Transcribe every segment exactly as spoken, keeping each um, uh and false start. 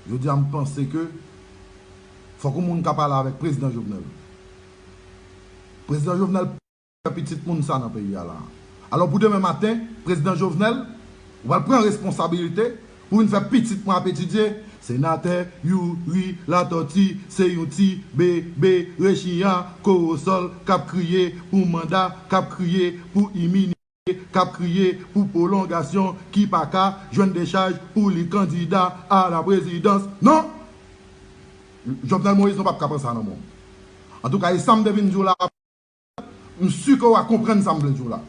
Jodi a, m panse ke fòk yon moun ka pale avèk prezidan Jovenel. Prezidan Jovenel fè pitit moun sa nan peyi a la. Alò, pou demen maten, prezidan Jovenel, ou pral pran responsabilite pou vin fè pitit mwen ap etidye. Senatè Youri Latortue se yon ti bebe rechiyan kowosòl k ap kriye pou manda, k ap kriye pou iminite, k ap kriye pou pwolongasyon, ki pa ka jwenn dechaj pou li kandida a la prezidans. Non! Jovenel Moïse, nou p ap ka pran sa nan men w. Antouka, e sa m te vin di w la, m si ke w a konprann sa m vle di w la.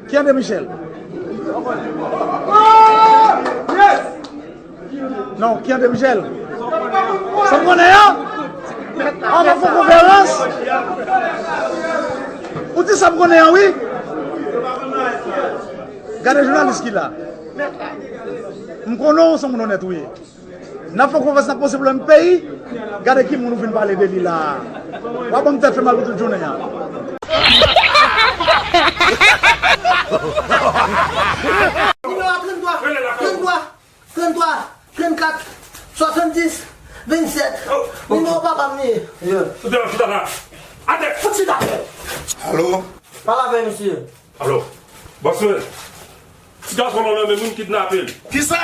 Ki André Michel? Non, ki André Michel? Sa m konnen an? An, m ap fè konferans. Ou di sa m konnen an, wi. Gade jounalis ki la. M konnen w se yon moun onèt ou ye. N ap fè konfyans, n ap poze pwoblèm peyi. Gade ki moun ou vin pale de li la. W ap ban m tèt fè mal pou tout jounen an. Nimewo a trannntwa, trannntwa, trannntwa, trannkat, swasanndis, vennsèt. Nimewo papa m li ye. Ou te chita la. Atè. Fout chita. Alo? Pale avè misye. Alo, bòs mwen, ti gason nan men moun kidnape l. Kisa?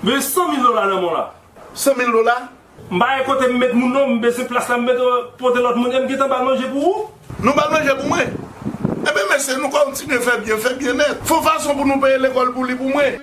Men san mil dola nan men w la. San mil dola? M pa gen kote m met moun non, m bezwen plas la, m met, pote lòt moun, e m gentan ba l manje pou ou? Nou ba l manje pou mwen? Enben mesye, nou kontinye fè byen, fè byen nèt. Fè yon fason pou nou peye lekòl pou li pou mwen.